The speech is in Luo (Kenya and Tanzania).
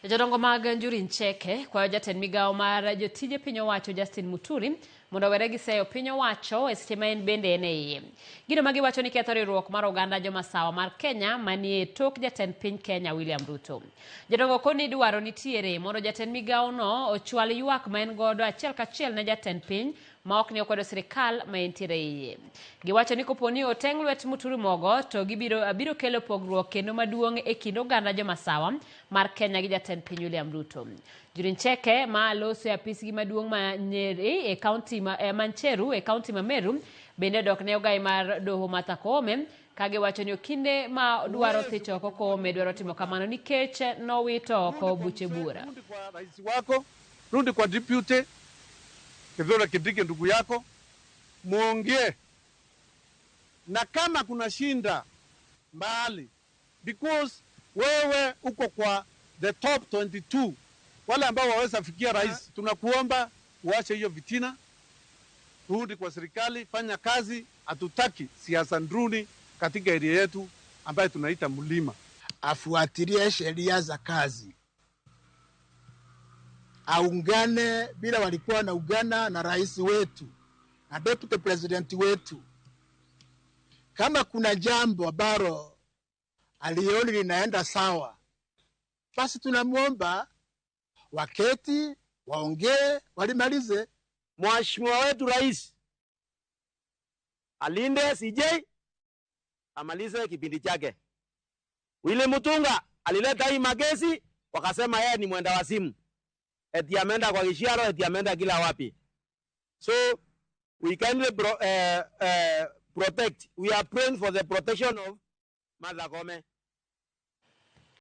Jodongo mag Njuri Ncheke kwayo jatend migawo mar jotije piny owacho Justin Muturi mondo owere gi seyo piny owacho e seche ma en bende en e iye. Gino ma giwacho ni ketho riwruok mar oganda jomasawa mar Kenya manie tok jatend piny Kenya William Ruto. Jodongo koni dwaro nitiere mondo jatend migawono ochwal ywak ma en godo achiel kachiel ne jatend piny ma ok ni okwedo sirikal ma entiere e iye. Giwacho ni kopo ni oteng' lwet Muturi mogo to gibiro biro kelo pogruok kendo maduong' e kind oganda jomasawa mar Kenya gi jatend piny William Ruto. Njuri Ncheke ma loso e apisgi maduong' ma Nyeri e kaunti ma Mancheru e kaunti ma Meru bende odok ne ogai mar doho Martha Koome ka giwacho ni okinde ma dwaro thich oko Koome dwaro timo kamano nikech nowito oko buche bura. Rudi kwa rais wako, rudi kwa deputy Kithure Kindiki, ndugu yako, muongee, na kama kuna shinda mbali, because wewe uko kwa the top 22 wale ambao waweza fikia rais, tunakuomba uache hiyo vitina, rudi kwa serikali, fanya kazi. Hatutaki siasa ndruni katika area yetu ambayo tunaita mlima. Afuatilie sheria za kazi, aungane bila walikuwa wanaungana na rais wetu na deputy president wetu. Kama kuna jambo ambalo alioni linaenda sawa, basi tunamwomba waketi waongee, walimalize. Mheshimiwa wetu rais alinde CJ amalize kipindi chake. Willy Mutunga alileta hii makesi, wakasema yeye ni mwenda wazimu, eti ameenda kwa Kishiaro, eti ameenda kila wapi. So we kindly protect. We are praying for the protection of Martha Koome.